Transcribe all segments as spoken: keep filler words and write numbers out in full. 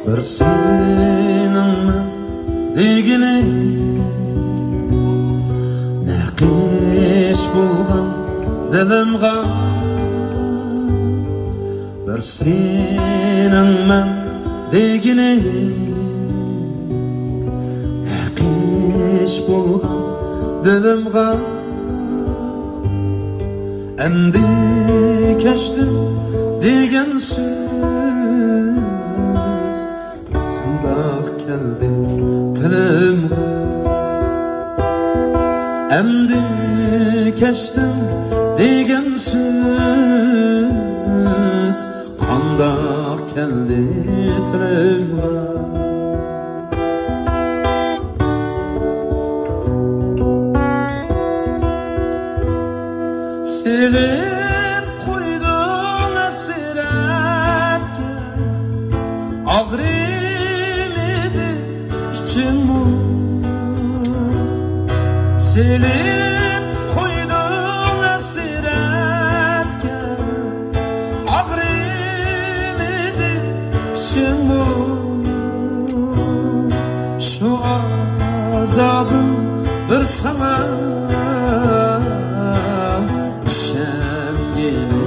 بىر سېنىڭمەن دېگىنىم نەقىش بولغان دىلىمغا، بىر سېنىڭمەن دېگىنىم نەقىش بولغان دىلىمغا. ئەمدى كەچتىم دېگەن سۆز قانداق كەلدى تىلىمغا؟ ئەمدى كەچتىم دېگەن سۆز قانداق كەلدى تىلىمغا؟ سېلىپ قويدۇڭ ھەسرەتكە، ئاغرىمىدى ئىچىممۇ؟ سېلىپ قويدۇڭ ھەسرەتكە، ئاغرىمىدى ئىچىممۇ؟ شۇ ئازابىم بىر ساڭا ئىشەنگىنىم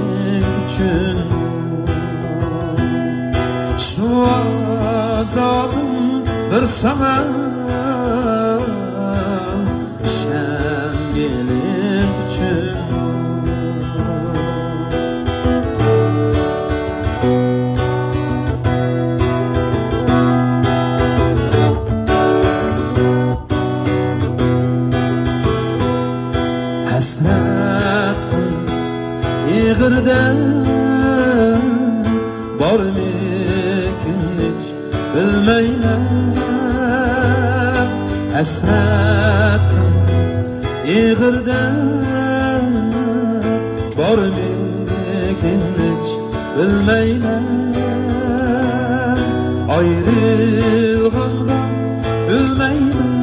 ئۈچۈن، شۇ ئازابىم بىر ساڭا ئىشەنگىنىم ئۈچۈن. ھەسرەتتىن ئېغىردەم بارمىكىن ھېچ بىلمەيمەن، ھەسرەتتىن ئېغىردەم بارمىكىن ھېچ بىلمەيمەن. ئايرىلغانغا ئۆلمەيمەن،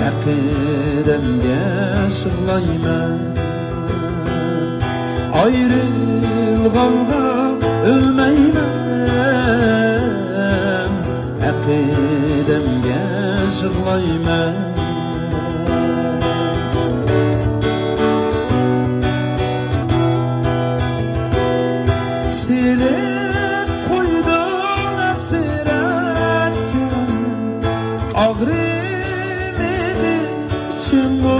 ئەقىدەمگە يىغلايمەن. ئايرىلغانغا ئۆلمەيمەن، ئەقىدەمگە يىغلايمەن. سېلىپ قويدۇڭ ھەسرەتكە، ئاغرىمىدى ئىچىممۇ؟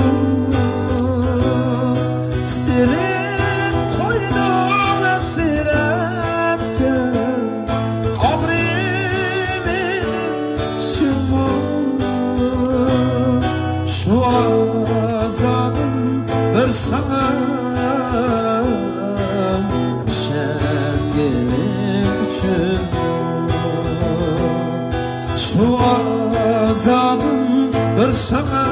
سېلىپ قويدۇڭ ھەسرەتكە، ئاغرىمىدى ئىچىممۇ؟ شۇ ئازابىم بىر ساڭا ئىشەنگىنىم ئۈچۈن، شۇ ئازابىم بىر ساڭا